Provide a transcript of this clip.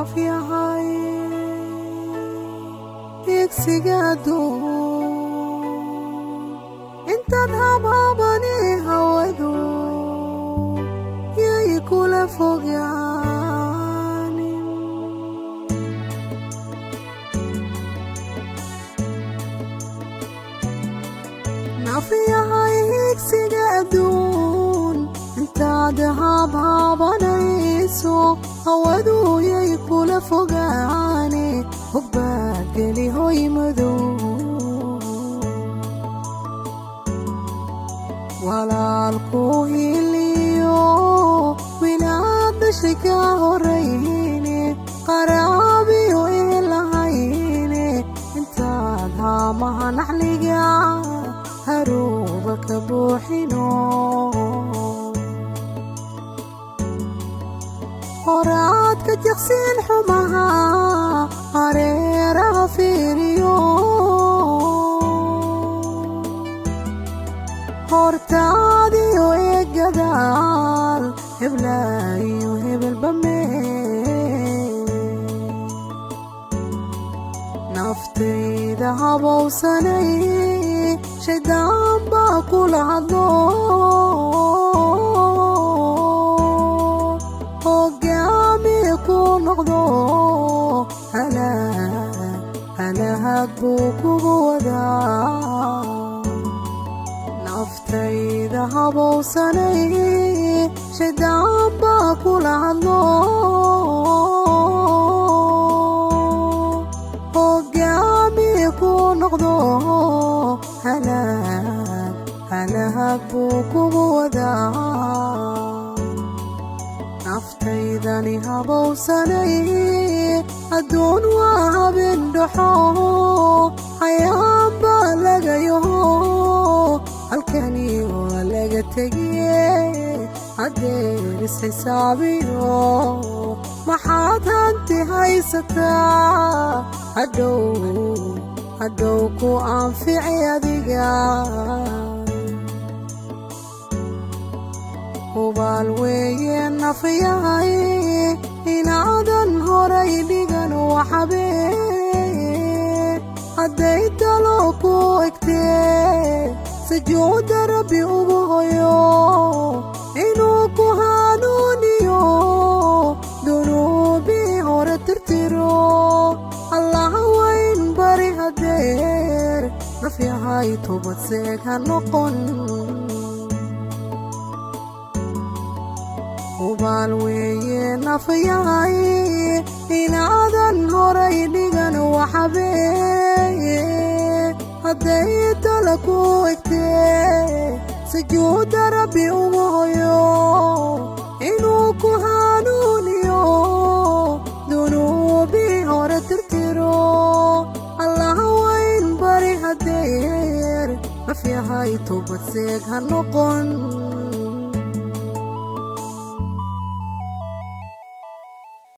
Nafyahay higsiga adduun, intaad habhabani hawadu yay kula fogaanin. Nafyahay higsiga adduun, intaad habhabanayso hawadu yay kula fogaane, hogbaad geli hoy madow. Walaalku hiliyo wilaad dhashay ka horayne, qaraabiyo ehelahayne, intaad haamaha naxliga haruuba ka buuxino. Horaad ka jaqsiin xumaha hareeraha fiiriyo, hortaadiyo eegadaal heblaayo hebelbame. Naftayda habowsanay, shaydaan baa kula hadlo, hogaamiye ku noqdo, halaag buu kugu wadaa. Naftayda habowsanay, shaydaan baa kula hadlo, hogaamiye ku noqdo, halaag buu kugu wadaa. Naftaydani habowsanay, adduun waa habeen dhaxo, xayaan baa laga yaho, halkani waa laga tegiye, haddeer isxisaabiyo maxaad hanti haysataa, hadhow hadhow ku anfici adiga. Hubaal weeye nafyahay inaadan horay dhigan waxabe, hadday talo ku egtee sujuudda Rabbi ugu hoyo, inuu ku hanuuniyo, dunuubii hore tirtiro. Allah wayn bari hadeer, nafyahay toobad seeg ha noqon. Hubaal weeye nafyahay inaadan horay dhigan waxabe, hadday tala ku egtee sujuudda Rabbi ugu hoyo, inuu ku hanuuniyo, dunuubii hore tirtiro. Allah wayn bari hadeer, nafyahay toobad seeg ha noqon.